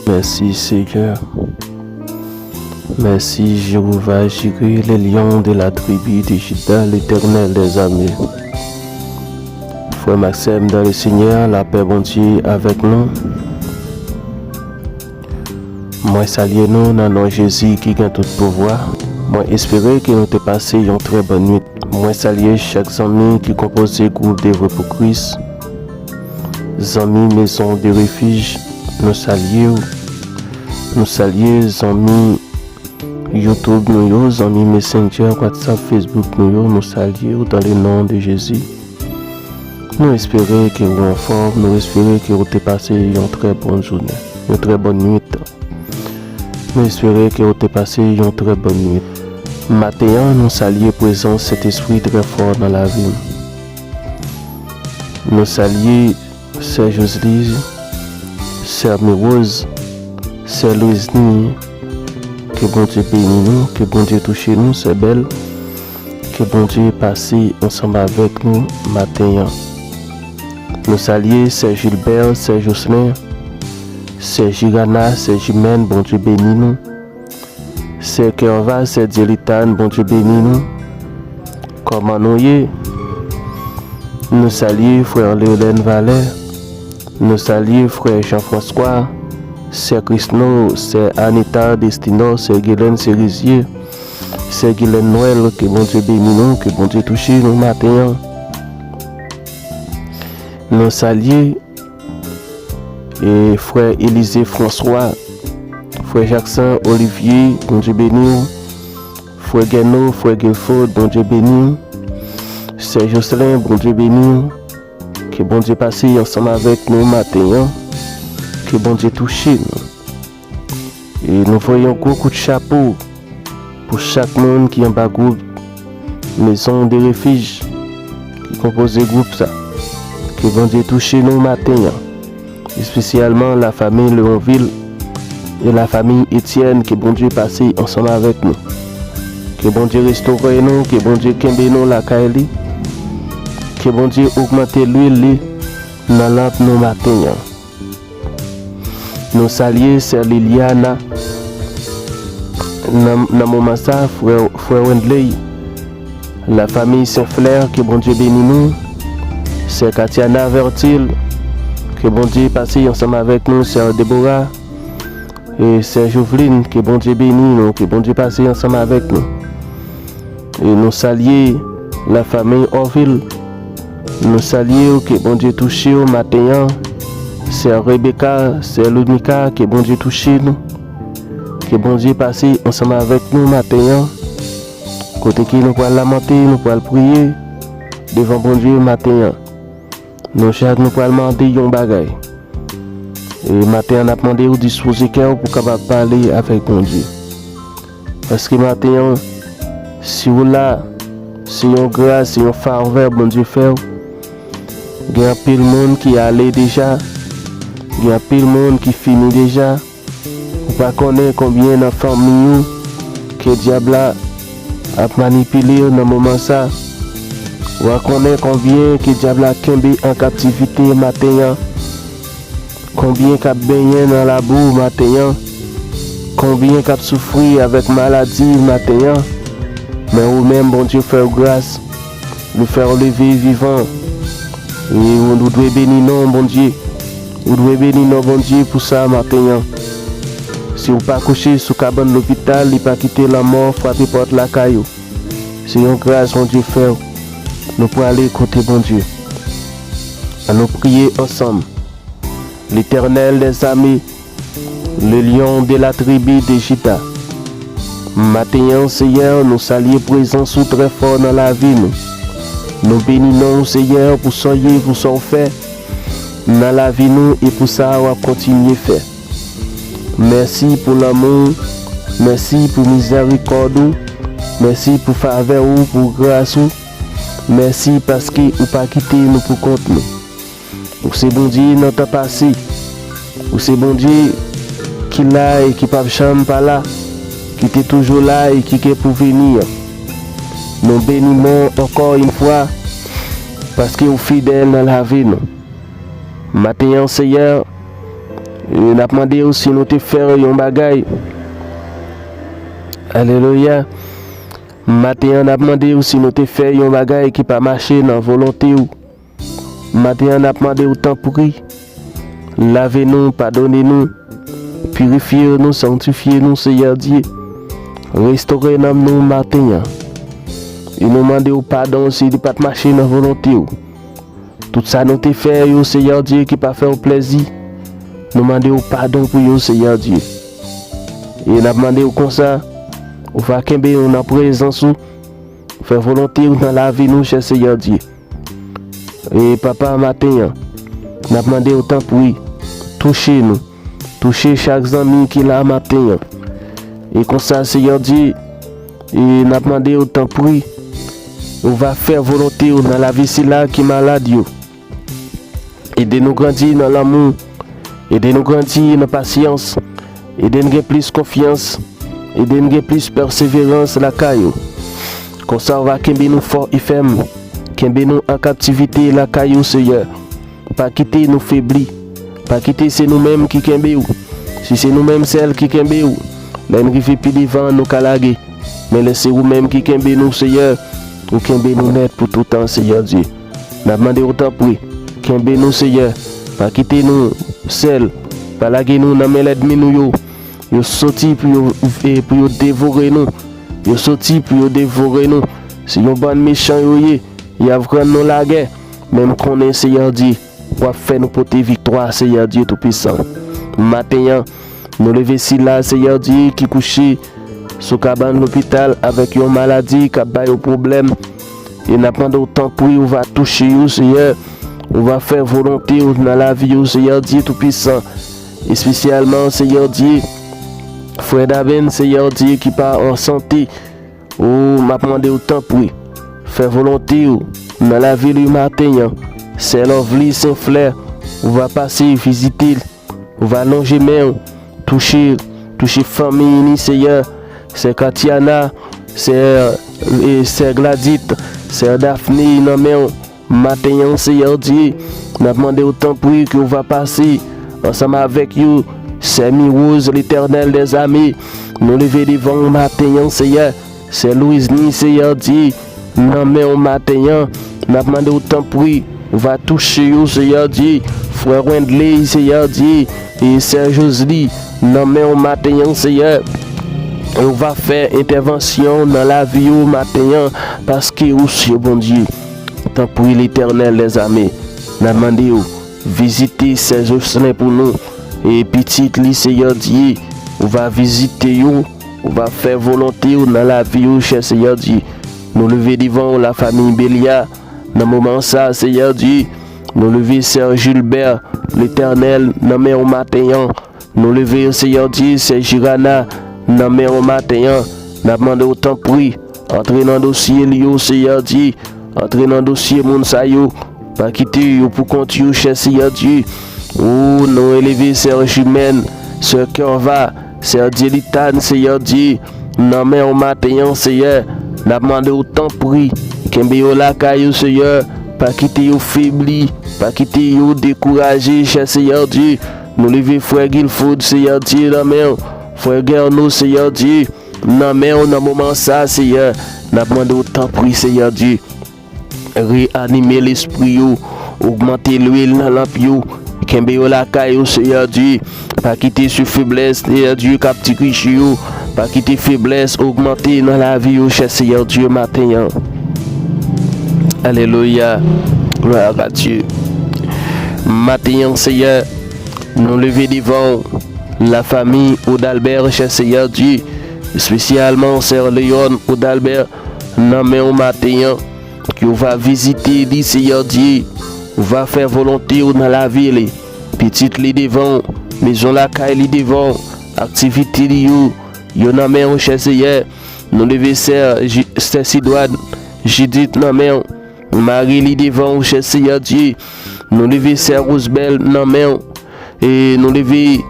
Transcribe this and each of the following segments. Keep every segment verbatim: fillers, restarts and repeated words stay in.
Merci Seigneur. Merci Jéhovah Jiré, le lion de la tribu de Juda, l'Éternel des armées. Frè m ak sè m dans le Seigneur, lapè Bondye avèk nou. Mwen salye nou nan non Jezi ki gen tout pouvwa. Mwen espere ke nou te pase yon trè bòn nwit. Mwen salye chak zanmi ki konpoze gwoup Devwe pou Kris, zanmi Maison de Refuge, nou salye w. Nou salye zanmi YouTube nou yo, zanmi Messenger, WhatsApp, Facebook nou yo, nou salye w dans le nom de Jésus. Nou espere ke ou anfòm, nou espere ke ou te pase yon trè bon jounen, yon trè bòn nwit. Nou espere ke ou te pase yon trè bòn nwit. Maten an, nou salye prezans Sentespri trè fò nan lavi m. Nou salye sè Josely, sè Merose, sè Loisny, ke Bondye beni nou, ke Bondye touche nou, sè Bèl, ke Bondye pase ansanm avèk nou maten an. Nou salye sè Gilbert, sè Jocelyn, sè Girana, sè Jimène, Bondye beni nou. Sè Kerva, sè Dielitane, Bondye beni nou. Kòman nou ye? Nou salye frè Leolène Valè. Nou salye frè Jean François, sè Krisno, sè Anita Destinor, sè Gilène Serizier, sè Gilène Noël, ke Bondye beni nou, ke Bondye touche nou maten an. Nou salye e frè Elizé François, frè Jackson Olivier, Bondye beni w. Frè Geno, frè Guilford, Bondye beni w. Sè Jocelyn, Bondye beni w. Ke Bondye pase ansanm avèk nou maten an. Ke Bondye touche nou. E nou voye yon gwo kout chapo pou chak moun ki anba gwoup Maison de Refuge ki konpoze gwoup sa. Ke Bondye touche nou maten an, espesyalman lafanmi Leonville e lafanmi Etienne, ke Bondye pase ansanm avèk nou. Ke Bondye restore nou, ke Bondye kenbe nou lakay li, ke Bondye ogmante lwil li nan lanp nou maten an. Nou salye sè Liliana. Nan, nan moman sa, frè, frè Wendley, lafanmi Senflè, ke Bondye beni nou. Sè Katiana Vertil, ke Bondye pase ansanm avèk nou. Sè Deborah e sè Joveline, ke Bondye beni nou, ke Bondye pase ansanm avèk nou. E nou salye lafanmi Orville. Nou salye w, ke Bondye touche w maten an. Sè Rebecca, sè Ludmika, ke Bondye touche nou. Ke Bondye pase ansanm avèk nou maten an. Kote ke nou pral lamante, nou pral priye devan Bondye maten an. Nou chak nou pral mande yon bagay. E maten an, n ap mande w dispoze kè w pou w kapab pale avèk Bondye. Paske maten an, si w la, se yon gras, se yon favè Bondye fè w. Gen anpil moun ki ale deja. Gen anpil moun ki fini deja. Ou pa konnen konbyen nan fanmi w ke dyab la ap manipile w nan moman sa. W a konnen konbyen ke dyab la kenbe an kaptivite maten an. Konbyen k ap benyen nan labou maten an. Konbyen k ap soufri avèk maladi maten an. Men ou menm, Bondye fè w gras. Li fè w leve vivan. E ou, ou dwe beni non Bondye. Ou dwe beni non Bondye pou sa maten an. Si w pa kouche sou kabann lopital, li pa kite lanmò frape pòt lakay ou. Se yon gras Bondye fè w. Nou prale kote Bondye. Ann nou priye ansanm. Letènèl dèzame, le lion de la tribi de Jida. Maten an, Seyè, nou salye prezans ou trè fò nan lavi nou. Nou beni non w, Seyè, pou sa w ye, pou sa w fè nan lavi nou e pou sa w ap kontinye fè. Mèsi pou lanmou w, mèsi pou mizèrikòd ou, mèsi pou favè ou, pou gras ou. Mèsi paske ou pa kite nou pou kont nou. Ou se Bondye nan tan pase. Ou se Bondye ki la e ki p ap janm pa la, ki te toujou la e ki gen pou vini an. Nou beni non w ankò yon fwa, paske ou fidèl nan lavi nou. Maten an, Seyè, e n ap mande w si nou te fè yon bagay. Alelouya. Maten an, n ap mande w si nou te fè yon bagay ki pa mache nan volonte w. Maten an, n ap mande w tanpri, lave nou, padone nou, pirifye nou, sanktifye nou, Seyè Dye. Restore nanm nou maten an. E nou mande w padon si li pa t mache nan volonte w. Tout sa nou te fè yo, Seyè Dye, ki pa fè w plèzi, nou mande w padon pou yo, Seyè Dye. E n ap mande w konsa, ou va kenbe nou nan prezans ou, fè volonte w nan lavi nou, chè Seyè Dye. E Papa, maten an, n ap mande w tanpri, touche nou. Touche chak zanmi ki la maten an. E konsa, Seyè Dye, e n ap mande w tanpri, ou va fè volonte w nan lavi sila ki malad yo. Ede nou grandi nan lanmou. Ede nou grandi nan pasyans. Ede n gen plis konfyans. Ede n gen plis pèseverans lakay ou. Konsa w va kenbe nou fò e fèm. Kenbe nou an kaptivite lakay ou, Seyè. Pa kite nou febli. Pa kite se nou menm ki kenbe w. Si se nou menm sèl ki kenbe w, lè n rive pi devan, nou ka lage. Men lè se ou menm ki kenbe nou, Seyè, ou kenbe nou nèt pou toutan, Seyè Dye. N ap mande w tanpri, kenbe nou, Seyè. Pa kite nou sèl. Pa lage nou nan men lènmi nou yo. Yo soti pou yo, e, pou yo devore nou. Yo soti pou yo devore nou. Se yon bann mechan yo ye. Y ap rann nou lagè. Men m konnen, Seyè Dye, w ap fè nou pote viktwa, Seyè Dye Toupisan. Maten an, nou leve sila, Seyè Dye, ki kouche sou kabann lopital avèk yon maladi k ap ba yo pwoblèm. E n ap mande w tanpri, ou va touche yo, Seyè. Ou va fè volonte w nan lavi yo, Seyè Dye Toupisan. Espesyalman, Seyè Dye, frè Daven, Seyè Dye, ki pa an sante. O, m ap mande w tanpri, fè volonte w nan lavi li maten an. Sè Lovely Senflè, ou va pase vizite l. Ou va lonje men w, touche, touche fanmi li, Seyè. Sè Katiana, sè, e, sè Gladys, sè Daphne nan men w. Maten an, Seyè Dye, n ap mande w tanpri ke w va pase ansanm avèk yo. Sè Mi Rose, Letènèl dèzame, nou leve devan w maten an, Seyè. Sè Louisny, Seyè Dye, nan men w maten an, n ap mande w tanpri, w va touche yo, Seyè Dye. Frè Wendley, Seyè Dye, e sè Josely, nan men w maten an, Seyè. E w va fè entèvansyon nan lavi yo maten an, paske ou se Bondye. Tanpri, Letènèl dèzame, n ap mande w, vizite sè Jocelyn pou nou, e pitit li, Seyè Dye, ou va vizite yo, ou va fè volonte w nan lavi yo, chè Seyè Dye. Nou leve devan w, lafanmi Belia, nan moman sa, Seyè Dye. Nou leve sè Gilbert, Letènèl, nan men w maten an. Nou leve yo, Seyè Dye, sè Jirana, nan men w maten an. N ap mande w tanpri, antre nan dosye li yo, Seyè Dye. Antre nan dosye moun sa yo. Pa kite yo pou kont yo, chè Seyè Dye. O, nou eleve sè Jimèn, sè Kerva, sè Dyelitàn, Seyè Dye. Nan men w maten an, Seyè. N ap mande w tanpri, kenbe yo lakay ou, Seyè. Pa kite yo febli, pa kite yo dekouraje, chè Seyè Dye. Nou leve frè Guilford, Seyè Dye, nan men w. Frè Guerno, Seyè Dye, nan men w nan moman sa, Seyè. N ap mande w tanpri, Seyè Dye. Reanime lespri yo, ogmante lwil nan lanp yo, kenbe yo lakay ou, Seyè Dye. Pa kite sou feblès, Seyè Dye, k ap dirije yo. Pa kite feblès ogmante nan lavi yo, chè Seyè Dye, maten an. Alelouya. Glwa a Dye. Maten an, Seyè, nou leve devan w, lafanmi Odalbè, chè Seyè Dye, espesyalman sè Leon Odalbè, nan men w maten an, ke w va vizite li, Seyè Dye, w va fè volonte w nan lavi li. Pitit li devan w, mezon lakay li devan w, aktivite li yo, yo nan men w, chè Seyè. Nou leve sè Ji-, sè Sidwad, Jidit nan men w, mari li devan w, chè Seyè Dye. Nou leve sè Rosebelle nan men w, e nou leve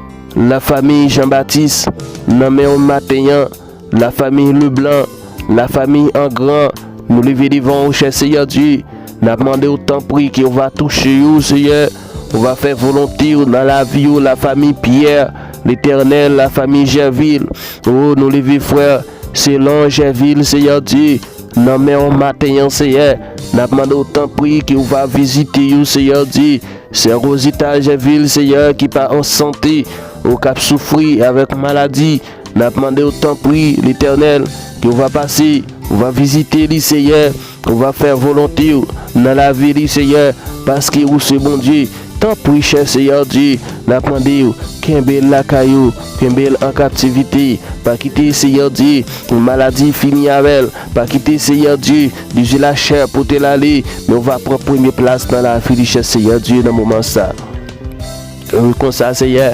lafanmi Jean Baptiste nan men w maten an. Lafanmi Leblanc, lafanmi Angran, nou leve devan w, chè Seyè Dye. N ap mande w tanpri ke w va touche yo, Seyè. Ou va fè volonte w nan lavi yo, lafanmi Pierre, Letènèl, lafanmi Gerville. O, nou leve frè Selon Gerville, Seyè Dye, nan men w maten an, Seyè. N ap mande w tanpri ke w va vizite yo, Seyè Dye. Sè Rosita Gerville, Seyè, ki pa an sante, ou k ap soufri avèk maladi, n ap mande w tanpri, Letènèl, ke w va pase, ou va vizite li, Seyè, ou va fè volonte w nan lavi li, Seyè, paske ou se Bondye. Tanpri, chè Seyè Dye, n ap mande w, kenbe l lakay ou, kenbe l an kaptivite, pa kite, Seyè Dye, maladi fini avè l, pa kite, Seyè Dye, dezi lachè pote l ale, men w va pran premye plas nan lavi li, chè Seyè Dye, nan moman sa. Wi, konsa, Seyè,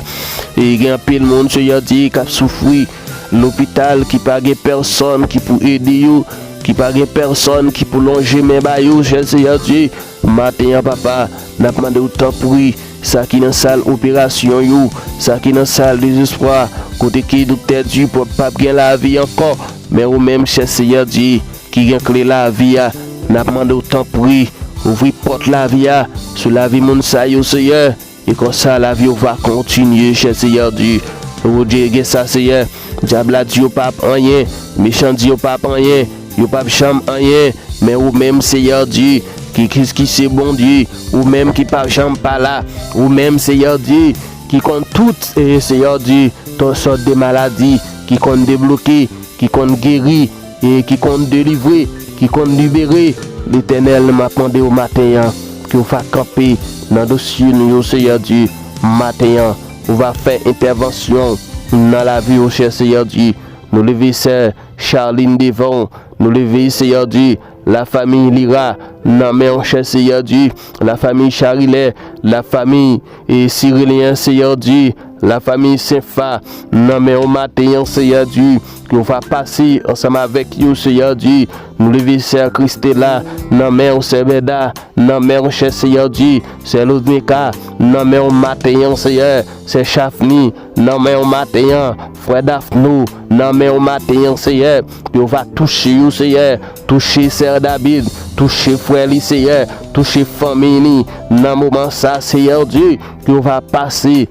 e gen anpil moun, Seyè Dye, k ap soufri lopital, ki pa gen pèsonn ki pou ede yo, ki pa gen pèsonn ki pou lonje men ba yo, chè Seyè Dye. Maten an, Papa, n ap mande w tanpri, sa ki nan sal operasyon yo, sa ki nan sal dezespwa, kote ke doktè di p-, p ap gen lavi ankò, men ou menm, chè Seyè Dye, ki gen kle lavi a, n ap mande w tanpri, ouvri pòt lavi a sou lavi moun sa yo, Seyè. E konsa, lavi w va kontinye, chè Seyè Dye. O Dye, gen sa, Seyè. Dyab la di yo p ap anyen, mechan di yo p ap anyen, yo p ap janm anyen. Men ou menm, Seyè Dye, ki, ki, ki se Bondye, ou menm ki p ap janm pa la, ou menm, Seyè Dye, ki konn tout, e Seyè Dye, tout sòt de maladi, ki konn debloke, ki konn geri, e ki konn delivre, ki konn libere. Letènèl, m ap mande w maten an, ke w va kanpe nan dosye nou yo, Seyè Dye, maten an, ou va fè entèvansyon nan lavi w, chè Seyè Dye. Nou leve sè Charline devan w, nou leve, Seyè Dye, lafanmi Lira nan men w, chè Seyè Dye, lafanmi Charilè, lafanmi e Sirilyen, Seyè Dye, lafanmi Senfa, nan men w maten an, Seyè Dye, ke w va pase ansanm avèk yo, Seyè Dye. Nou leve sè Kristela nan men w, sè Bèda nan men w, chè Seyè Dye, sè Lozmika nan men w maten an, Seyè, sè Chafni nan men w maten an, frè Dafno nan men w maten an, Seyè, ke w va touche yo, Seyè, touche sè David, touche frè li, Seyè, touche fanmi li, nan moman sa, Seyè Dye, ke w va pase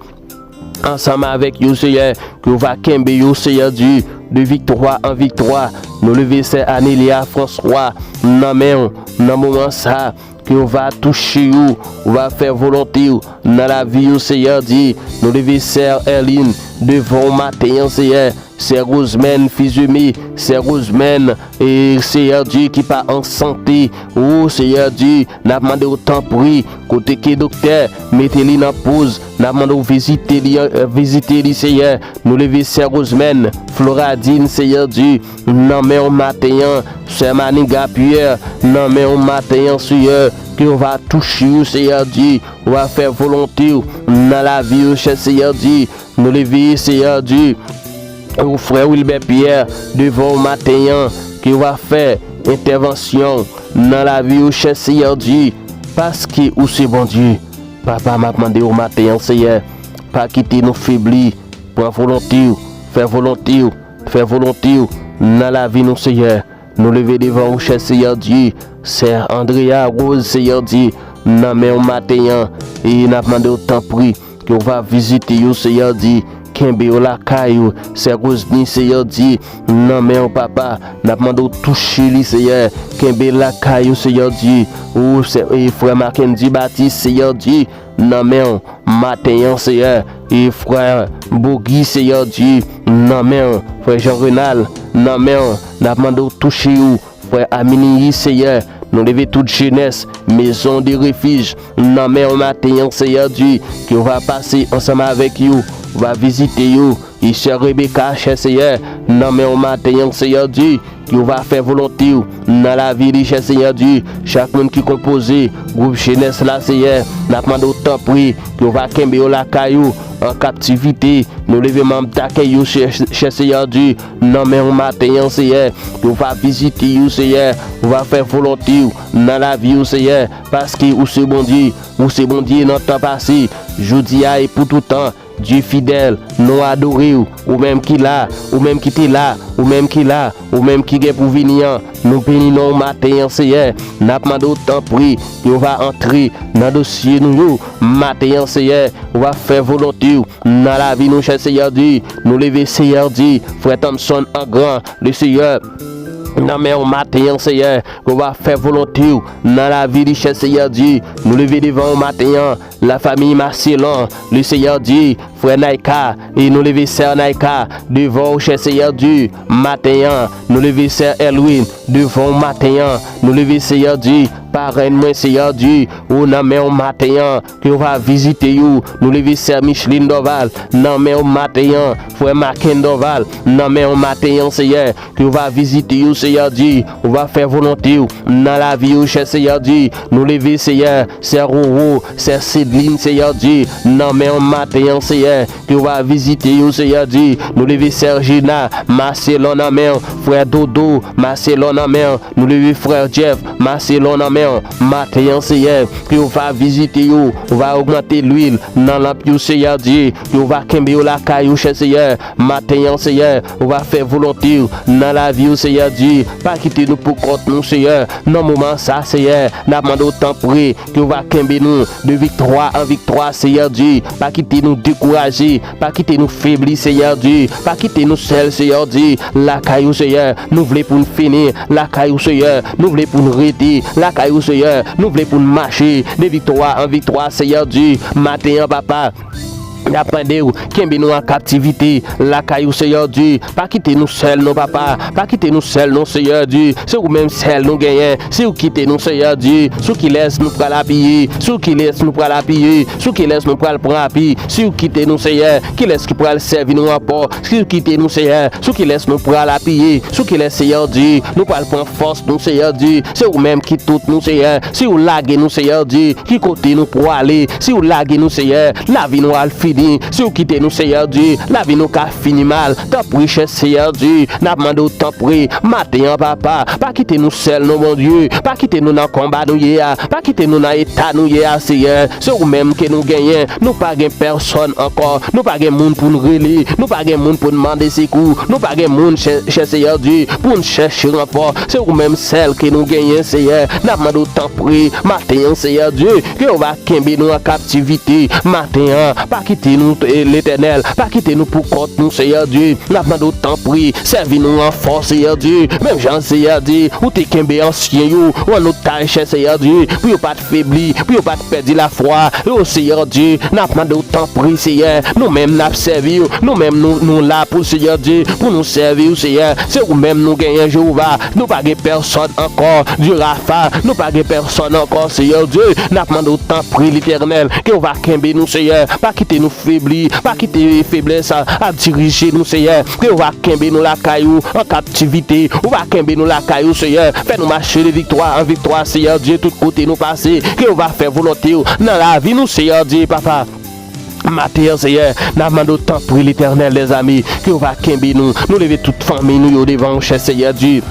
ansanm avèk yo, Seyè, ke w va kenbe yo, Seyè Dye, de viktwa an viktwa. Nou leve sè Anelia François nan men w, nan moman sa, ke w va touche yo, w va fè volonte w nan lavi yo, Seyè Dye. Nou leve sè Erline devan w maten an, Seyè, sè Rosemèn Fizeme, sè Rosemèn, e Seyè Dye ki pa an sante. O Seyè Dye, n ap mande w tanpri, kote ke doktè mete li nan poz, n ap mande w vizite li, e, vizite li, Seyè. Nou leve sè Rosemèn Floradine, Seyè Dye, nan men w maten an, sè Maniga Pierre, nan men w maten an, Seyè, ke w va touche yo, Seyè Dye, w va fè volonte w nan lavi yo, chè Seyè Dye. Nou leve, Seyè Dye, ou frè Wilbert Pierre devan w maten an, ke w va fè entèvansyon nan lavi yo, chè Seyè Dye, paske ou se Bondye. Papa, m ap mande w maten an, Seyè, pa kite nou febli, pran volonte w, fè volonte w, fè volonte w nan lavi nou, Seyè. Nou leve devan ou, chè Seyè Dye. Sè Andrea Rose, Seyè Dye, nan men w maten an. E n ap mande w, tanpri, ke w va vizite yo, Seyè Dye. Kenbe yo lakay ou. Sè Rosny, Seyè Dye, nan men w, papa. N ap mande w touche li, Seyè. Kenbe lakay ou, Seyè Dye. Ou, sè, e frè Mackendy Baptiste, Seyè Dye, nan men w maten an, Seyè. E frè Bogi, Seyè Dye, nan men w. Frè Jean Renal, nan men w. N ap mande w touche yo. Frè Aminiyi, Seyè, nou leve tout jenès, Maison de Refuge, nan men w maten an, Seyè Dye, ke w va pase ansanm avèk yo, w va vizite yo, e sè Rebecca, chè Seyè, nan men w maten an, Seyè Dye, ke w va fè volonte w nan lavi li, chè Seyè Dye, chak moun ki konpoze gwoup jenès la, Seyè, n ap mande w tanpri, ke w va kenbe yo lakay ou, an kaptivite, nou leve manm dakèy yo, chè, chè Seyè Dye, nan men w maten an, Seyè, ke w va vizite yo, Seyè, w va fè volonte w nan lavi yo, Seyè, paske ou se Bondye, ou se Bondye nan tan pase, jodi a e pou tout tan, Dye fidèl, nou adore w, ou menm ki la, ou menm ki te la, ou menm ki la, ou menm ki gen pou vini an, nou beni non w maten an, Seyè, n ap mande w tanpri, ke w va antre nan dosye nou yo, maten an, Seyè, w va fè volonte w nan lavi nou, chè Seyè Dye, nou leve Seyè Dye, frè Thompson an gran, le Seyè, nan men w maten an, Seyè, ke w va fè volonte w nan lavi li, chè Seyè Dye, nou leve devan w maten an, lafanmi Marcelon, le Seyè Dye, frè Naika, e nou leve sè Naika, devan w, chè Seyè Dye, maten an, nou leve sè Elwin, devan w maten an, nou leve Seyè Dye, parenn mwen, Seyè Dye, ou nan men w maten an, ke w va vizite yo. Nou leve sè Micheline Dorval nan men w maten an, frè Maken Dorval nan men w maten an, Seyè, ke w va vizite yo, Seyè Dye, ou va fè volonte w nan lavi yo, chè Seyè Dye. Nou leve, Seyè, sè Roro, sè Sedlin, Seyè Dye, nan men w maten an, Seyè, ke w va vizite yo, Seyè Dye. Nou leve sè Jena, Marcelon nan men w, frè Dodo, Marcelon nan men w, nou leve frè Jeff, Marcelon nan men w, maten an, Seyè, ke w va vizite yo, ou va ogmante lwil nan lanp yo, Seyè Dye, ke w va kenbe yo lakay ou, chè Seyè, maten an, Seyè, ou va fè volonte w nan lavi yo, Seyè Dye, pa kite nou pou kont nou, Seyè, nan moman sa, Seyè, n ap mande w tanpri, ke w va kenbe nou de viktwa an viktwa, Seyè Dye, pa kite nou dekouraje, pa kite nou febli, Seyè Dye. Pa kite nou sèl, Seyè Dye. Lakay ou, Seyè, nou vle pou n fini. Lakay ou, Seyè, nou vle pou n rete. Lakay ou, Seyè, nou vle pou n mache de viktwa an viktwa, Seyè Dye. Maten an, papa, n ap mande w, kenbe nou an kaptivite. Lakay ou, Seyè Dye. Pa kite nou sèl, non, papa. Pa kite nou sèl, non, Seyè Dye. Se ou menm sèl nou genyen. Si w kite nou, Seyè Dye, sou kilès nou pral apiye? Sou kilès nou pral apiye? Sou kilès nou pral pran api? Si w kite nou, Seyè, kilès ki pral sèvi nou ankò? Si w kite nou, Seyè, sou kilès nou pral apiye? Sou kilès, Seyè Dye, nou pral pran fòs nou, Seyè Dye? Se ou menm ki tout nou, Seyè. Si w lage nou, Seyè Dye, ki kote nou prale? Si w lage nou, Seyè, lavi nou al fini. Si w kite nou, Seyè Dye, lavi nou ka fini mal. Tanpri, chè Seyè Dye, n ap mande w tanpri, maten an, papa, pa kite nou sèl, non, Bondye. Pa kite nou nan konba nou ye a. Pa kite nou nan eta nou ye a, Seyè. Se ou menm ke nou genyen. Nou pa gen pèsòn ankò. Nou pa gen moun pou n rele. Nou pa gen moun pou n mande sekou. Nou pa gen moun, chè, chè Seyè Dye, pou n chèche ranfò. Se ou menm sèl ke nou genyen, Seyè. N ap mande w tanpri, maten an, Seyè Dye, ke w va kenbe nou an kaptivite maten an. Pa kite nou, eh, Letènèl. Pa kite nou pou kont nou, Seyè Dye. N ap mande w tanpri, sèvi nou an fòs, Seyè Dye. Menm jan, Seyè Dye, ou te kenbe ansyen yo an otaj, chè Seyè Dye, pou yo pa t febli, pou yo pa t pèdi lafwa. O Seyè Dye, n ap mande w tanpri, Seyè. Nou menm n ap sèvi w. Nou menm nou, nou la pou, Seyè Dye, pou nou sèvi w, Seyè. Se ou menm nou genyen, Jewova. Nou pa gen pèsòn ankò, Dye Rafa. Nou pa gen pèsòn ankò, Seyè Dye. N ap mande w tanpri, Letènèl, ke w va kenbe nou, Seyè. Pa kite nou febli, pa kite feblès ap dirije nou, Seyè. Ke w va kenbe nou lakay ou an kaptivite. Ou va kenbe nou lakay ou, Seyè. Fè nou mache de viktwa an viktwa, Seyè Dye, tout kote nou pase. Ke w va fè volonte w nan lavi nou, Seyè Dye, papa. Maten an, Seyè, n ap mande w tanpri, Letènèl dèzame, ke w va kenbe nou. Nou leve tout fanmi nou yo devan w, chè Seyè Dye.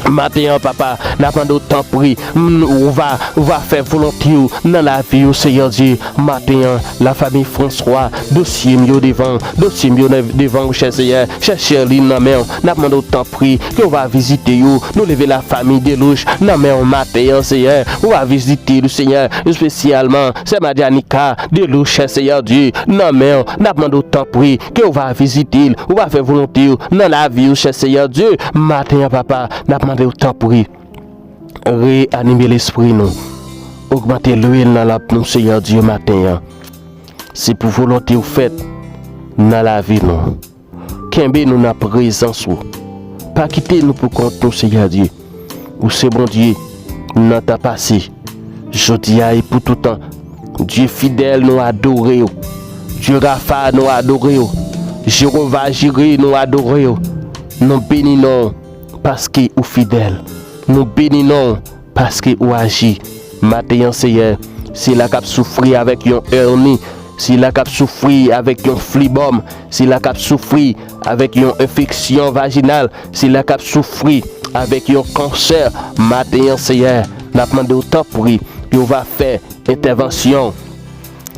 Maten an, papa, n ap mande w tanpri, m, ou va, ou va fè volonte w nan lavi yo, Seyè Dye. Maten an, lafanmi Franswa, dosye m yo devan, dosye m yo nan, devan w, chè Seyè, chè Sherline nan men w. N ap mande w tanpri, ke w va vizite yo. Nou leve lafanmi Delouche nan men w maten an, Seyè. Ou va vizite nou, Seyè, espesyalman sè Madianica Delouche, chè Seyè Dye, nan men w. N ap mande w tanpri, ke w va vizite l, ou va fè volonte w nan lavi yo, chè Seyè Dye. Maten an, papa, n ap mande w tanpri, reanime lespri nou. Ogmante lwil nan lanp nou, Seyè Dye, maten an. Se pou volonte w fèt nan lavi nou. Kenbe nou nan prezans ou. Pa kite nou pou kont nou, Seyè Dye. Ou se Bondye nan tan pase, jodi a e pou toutan. Dye fidèl, nou adore w. Dye Rafa, nou adore w. Jewova Jire, nou adore w. Nou beni non w paske ou fidèl. Nou beni non w paske ou aji. Maten an, Seyè, sila k ap soufri avèk yon èni, sila k ap soufri avèk yon flibòm, sila k ap soufri avèk yon enfeksyon vajinal, sila k ap soufri avèk yon kansè, maten an, Seyè, n ap mande w tanpri, ke w va fè entèvansyon.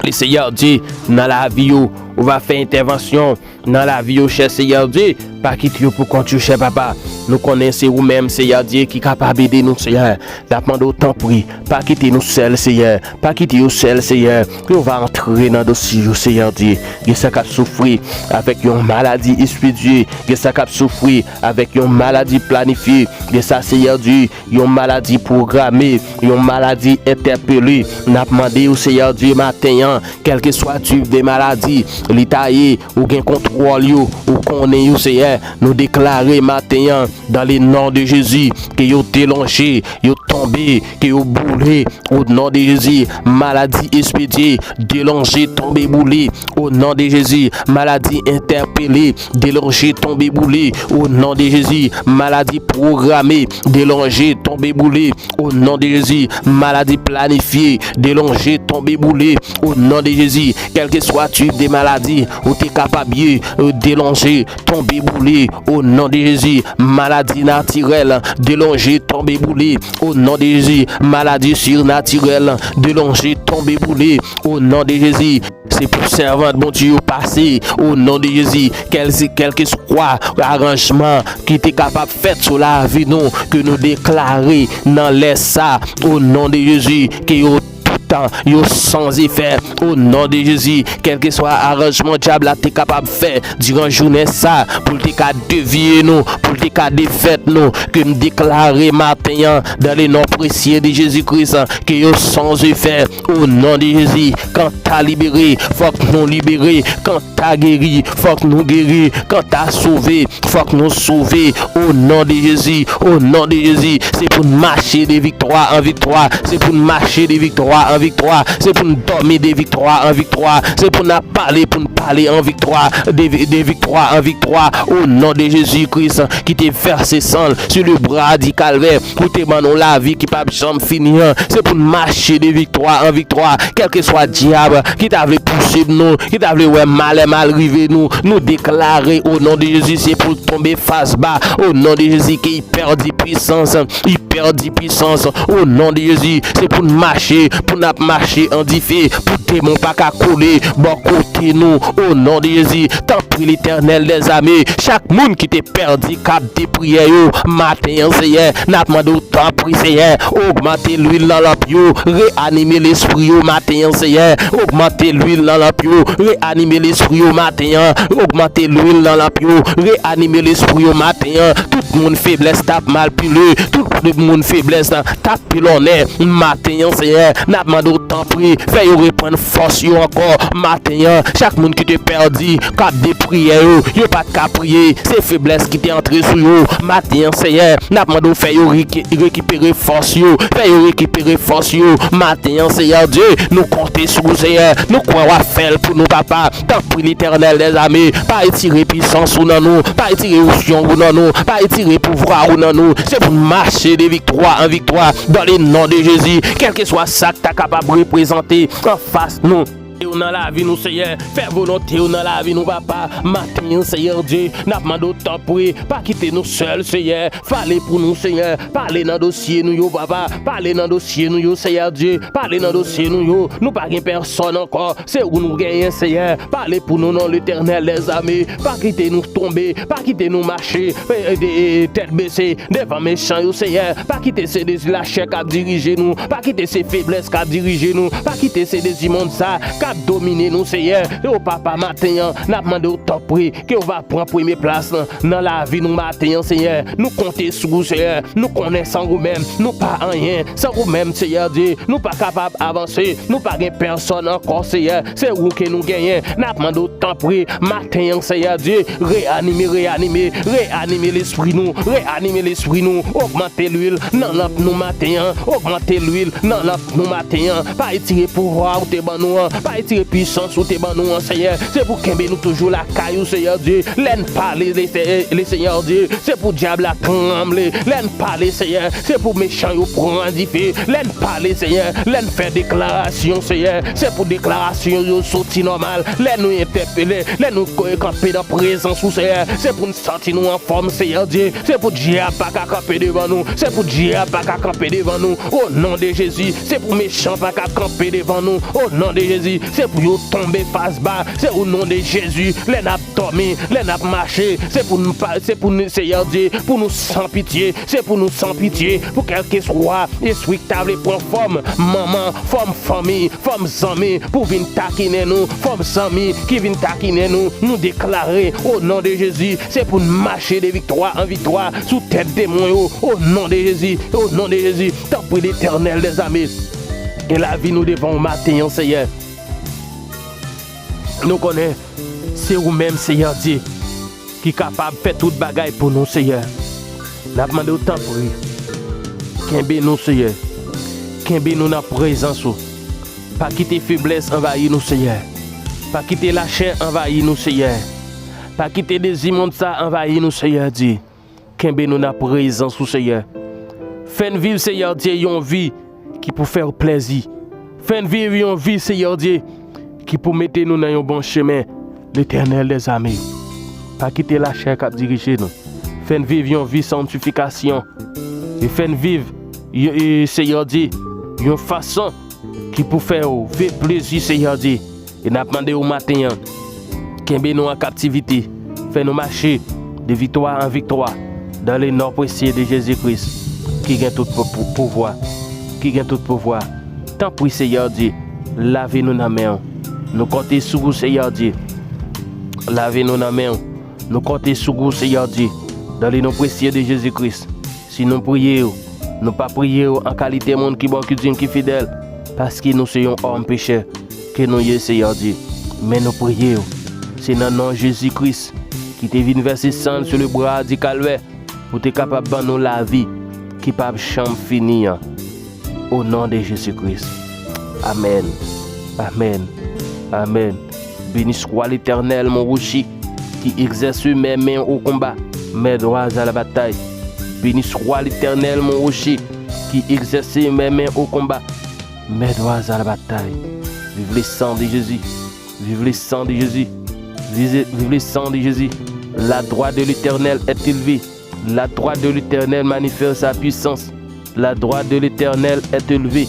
Le Seyè Dye, nan lavi yo, ou va fè entèvansyon nan lavi yo, chè Seyè Dye. Pa kite yo pou kont yo, chè papa. Nou konnen se ou menm, Seyè Dye, ki kapab ede nou, Seyè. N ap mande w tanpri, pa kite nou sèl, Seyè. Pa kite yo sèl, Seyè. Ke w va antre nan dosye yo, Seyè Dye. Gen sa k ap soufri avèk yon maladi espedye. Gen sa k ap soufri avèk yon maladi planifye. Gen sa, Seyè Dye, yon maladi pwograme, yon maladi entèpele. N ap mande w, Seyè Dye, maten an, kèlkeswa tip de maladi li ta ye, ou gen kontwòl yo, ou konnen yo, Seyè. Nou deklare maten an, dans le nom de Jésus, ke yo delonje, yo tonbe, ke yo boule, au nom de Jésus. Maladi espedye, delonje, tonbe, boule, au nom de Jésus. Maladi entèpele, delonje, tonbe, boule, au nom de Jésus. Maladi pwograme, delonje, tonbe, boule, au nom de Jésus. Maladi planifye, delonje, tonbe, boule, au nom de Jésus. Kèlkeswa tip de maladi ou te kapab ye, delonje, tonbe, boule, au nom de Jésus. Maladi natirèl, delonje, tonbe, boule, au nom de Jésus. Maladi sirnatirèl, delonje, tonbe, boule, au nom de Jésus. Se pou sèvant Bondye yo pase, au nom de Jésus. Kèl, kèlkeswa aranjman ki te kapab fèt sou lavi nou, ke nou deklare nan lè sa, au nom de Jésus, ke yo toutan, yo san efè, au nom de Jésus. Kèlkeswa aranjman dyab la te kapab fè diran jounen sa, pou l te ka devye nou, pou l te ka defèt nou, ke m deklare maten an, dans le nom précieux de Jésus-Christ, ke yo san efè, au nom de Jésus. Kanta libere, fòk nou libere. Kanta geri, fòk nou geri. Kanta sove, fòk nou sove. Au nom de Jésus, au nom de Jésus. Se pou n mache de viktwa an viktwa. Se pou n mache de viktwa an viktwa. Se pou n dòmi de viktwa an viktwa. Se pou n ap pale, pou n pale an viktwa, de, de viktwa an viktwa. Au nom de Jésus-Christ, ki te vèse san l sur le bras du calvaire, pou te ban nou lavi ki p ap janm fini an. Se pou n mache de viktwa an viktwa. Kèlkeswa dyab ki ta vle pousib nou, ki ta vle wè malè mal rive nou, nou deklare, au nom de Jésus, se pou l tonbe fas ba, au nom de Jésus, ke li pèdi pwisans, li pèdi pwisans, au nom de Jésus. Se pou n mache, pou n ap mache an dife, pou demon pa ka kole bò kote nou, au nom de Jésus. Tanpri, Letènèl dèzame, chak moun ki te pèdi kab de priyè yo, maten an, Seyè, n ap mande w, tanpri, Seyè, ogmante lwil nan lanp yo, reanime lespri yo, maten an, Seyè, ogmante lwil nan lanp yo, reanime lespri yo, maten an, ogmante lwil nan lanp yo, reanime lespri yo, maten an. Tout moun feblès t ap malpile, tout moun feblès t ap pilonnen, maten an, Seyè, n ap mande w, tanpri, fè yo reprann fòs yo ankò, maten an. Chak moun ki te pèdi kab de priyè yo, yo pa t ka priye, se feblès ki te antre sou yo, maten an, Seyè, n ap mande w fè yo reki-, rekipere fòs yo, fè yo rekipere fòs yo, maten an, Seyè Dye, nou konte sou ou, Seyè, nou kwè w ap fè l pou nou, papa. Tanpri, Letènèl dèzame, pa retire pwisans ou nan nou, pa retire onksyon ou nan nou, pa retire pouvwa ou nan nou. Se pou n mache de viktwa an viktwa, dans le nom de Jésus, kèlkeswa sa k ta kapab reprezante anfas nou. Ou nan lavi nou, Seyè. Fè volonte ou nan lavi nou, papa. Maten an, Seyè Dye, n ap mande w, tanpri, pa kite nou sèl, Seyè. Pale pou nou, Seyè. Pale nan dosye nou yo, papa. Pale nan dosye nou yo, Seyè Dye. Pale nan dosye nou yo. Nou pa gen pèsòn ankò. Se ou nou genyen, Seyè. Pale pou nou, non, Letènèl dèzame. Pa kite nou tonbe. Pa kite nou mache, e, e, de, e, tèt bese devan mechan yo, Seyè. Pa kite se dezi lachè k ap dirije nou. Pa kite se feblès k ap dirije nou. Pa kite se dezi monn sa k ap domine nou, Seyè. O papa, maten an, n ap mande w, tanpri, ke w va pran premye plas nan, nan lavi nou maten an, Seyè. Nou konte sou ou, Seyè. Nou konnen san ou menm, nou pa anyen. San ou menm, Seyè Dye, nou pa kapab avanse. Nou pa gen pèsòn ankò, Seyè. Se ou ke nou genyen. N ap mande w, tanpri, maten an, Seyè Dye, reyanime, reyanime, reyanime lespri nou, reyanime lespri nou, ogmante lwil nan lanp nou maten an, ogmante lwil nan lanp nou maten an, pa etire pouvwa ou te ban nou an, pa etire pisans ou te ban nou an, Seyè, se pou kenbe nou toujou lakay ou, Seyè Dye, lè n pale, le, le Seyè Dye, se pou dyab la tranble, lè n pale, Seyè, se pou mechan yo pran dife, lè n pale, Seyè, lè n fè deklarasyon, Seyè, se pou deklarasyon yo soti nòmal, lè nou entèpele, lè nou k-, kanpe nan prezans ou, Seyè, se pou n santi nou anfòm, Seyè Dye, se pou dyab pa ka kanpe devan nou, se pou dyab pa ka kanpe devan nou, o non de Jezi, se pou mechan pa ka kanpe devan nou, o non de Jezi, se pou yo tonbe fas ba, se o non de Jezi, lè n ap dòmi, lè n ap mache, se pou nou pa, se pou nou, Seyè Dye, pou nou san pitye, se pou nou san pitye, pou kèlkeswa espri k ta vle pran fòm manman, fòm fanmi, fòm zanmi, pou vin takinen nou, fòm zanmi ki vin takinen nou, nou deklare, o non de Jezi, se pou n mache de viktwa an viktwa sou tèt demon yo, o non de Jezi, o non de Jezi, tanpri Letènèl dèzame, gen lavi nou devan w maten an, Seyè. Nou konnen se ou menm, Seyè Dye, ki kapab fè tout bagay pou nou, Seyè. N ap mande w, tanpri, kenbe nou, Seyè. Kenbe nou nan prezans ou. Pa kite feblès anvayi nou, Seyè. Pa kite lachè anvayi nou, Seyè. Pa kite dezi monn sa anvayi nou, Seyè Dye. Kenbe nou nan prezans ou, Seyè. Fè n viv, Seyè Dye, yon vi ki pou fè w plèzi. Fè n viv yon vi, Seyè Dye, ki pou mete nou nan yon bon chemen, Letènèl dèzame. Pa kite lachè k ap dirije nou. Fè n viv yon vi sanntifikasyon. E fè n viv, y-, e, Seyè Dye, yon fason ki pou fè w viv plezi, Seyè Dye. E n ap mande w maten an, kenbe nou an kaptivite, fè nou mache de viktwa an viktwa, dans le nom précieux de Jésus-Christ, ki gen tout pou-, pou-, pouvwa, ki gen tout pouvwa. Tanpri, Seyè Dye, lave nou nan men w. Nou konte sou ou, Seyè Dye. Lave nou nan men w. Nou konte sou ou, Seyè Dye, dans le nom précieux de Jésus-Christ. Si nou priye w, nou pa priye w an kalite moun ki bon, ki diy, ki fidèl, paske nou se yon òm pechè ke nou ye, Seyè Dye. Men nou priye w, se nan non Jezi Kris ki te vin vèse san l sou le bwa di Kalvè pou te kapab ban nou lavi ki p ap janm fini an. Au nom de Jésus-Christ. Amen. Amen. Amen. Béni soit l'Éternel, mon rocher, qui exerce mes mains au combat, mes doigts à la bataille. Béni soit l'Éternel, mon rocher, qui exerce mes mains au combat, mes doigts à la bataille. Vive le sang de Jésus. Vive le sang de Jésus. Vive, vive le sang de Jésus. La droite de l'Éternel est élevée. La droite de l'Éternel manifeste sa puissance. La droite de l'Éternel est élevée.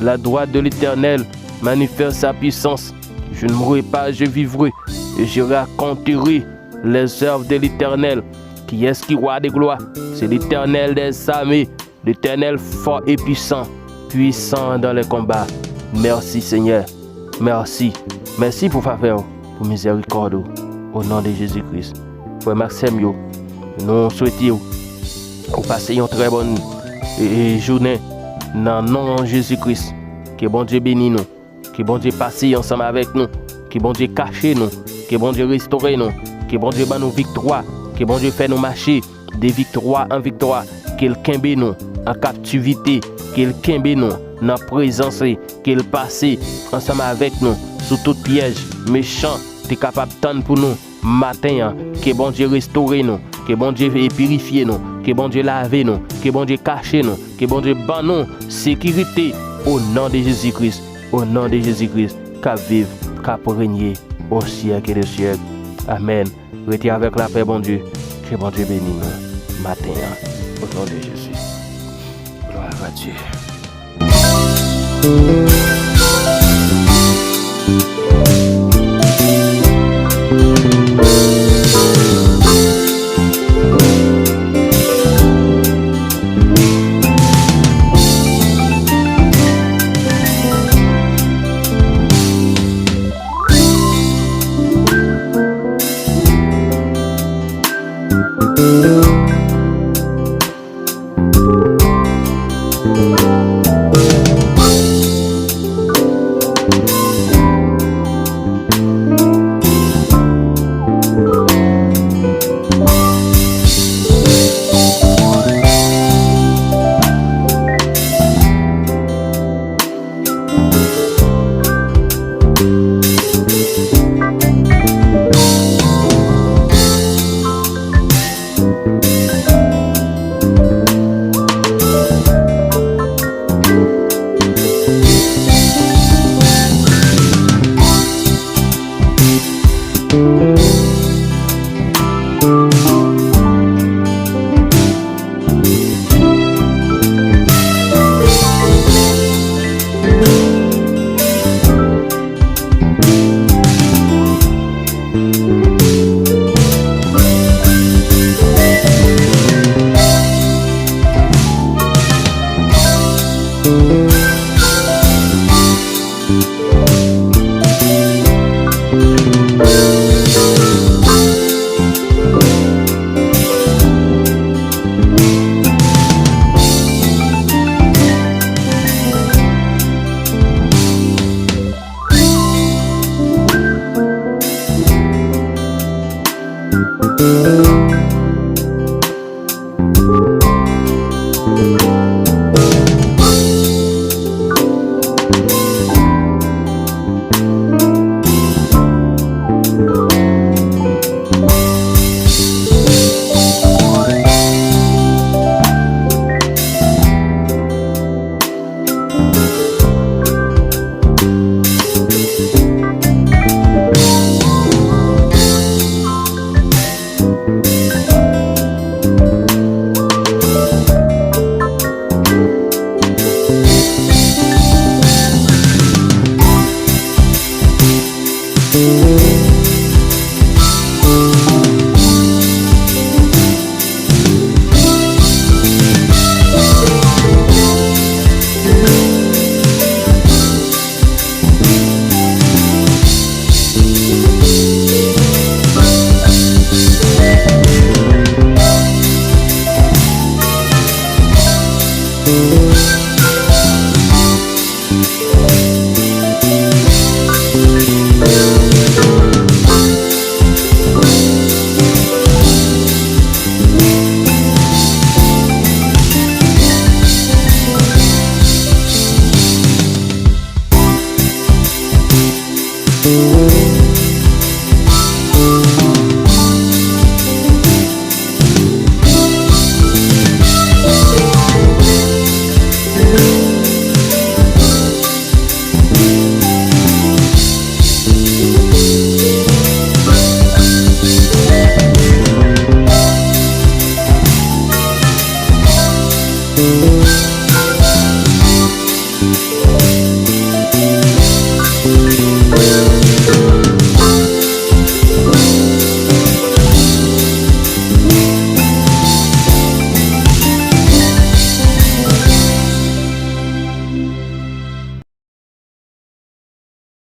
La droite de l'Éternel manifeste sa puissance. Je ne mourrai pas, je vivrai, et je raconterai les œuvres de l'Éternel. Qui est-ce qui roi de gloire? C'est l'Éternel des armées. L'Éternel fort et puissant, puissant dans les combats. Mèsi, Senyè. Mèsi. Mèsi pou favè w, pou mizèrikòd ou. O non de Jezi Kris. Frè m ak sè m yo, nou swete w, ou pase yon trè bòn, e, e, jounen nan non Jezi Kris. Ke Bondye beni nou. Ke Bondye pase ansanm avèk nou. Ke Bondye kache nou. Ke Bondye restore nou. Ke Bondye ban nou viktwa. Ke Bondye fè nou mache de viktwa an viktwa. Ke l kenbe nou an kaptivite. Ke l kenbe nou nan prezans li. Ke l pase ansanm avèk nou sou tout pyèj mechan te kapab tann pou nou maten an. Ke Bondye restore nou. Ke Bondye pirifye nou. Ke Bondye lave nou. Ke Bondye kache nou. Ke Bondye ban nou sekirite o non de Jezi Kris. O non de Jezi Kris k ap viv k ap renye o syèk e de syèk. Amèn. Rete avèk lapè Bondye. Ke Bondye beni nou maten an. O non de Jezi. Gloire à Dieu.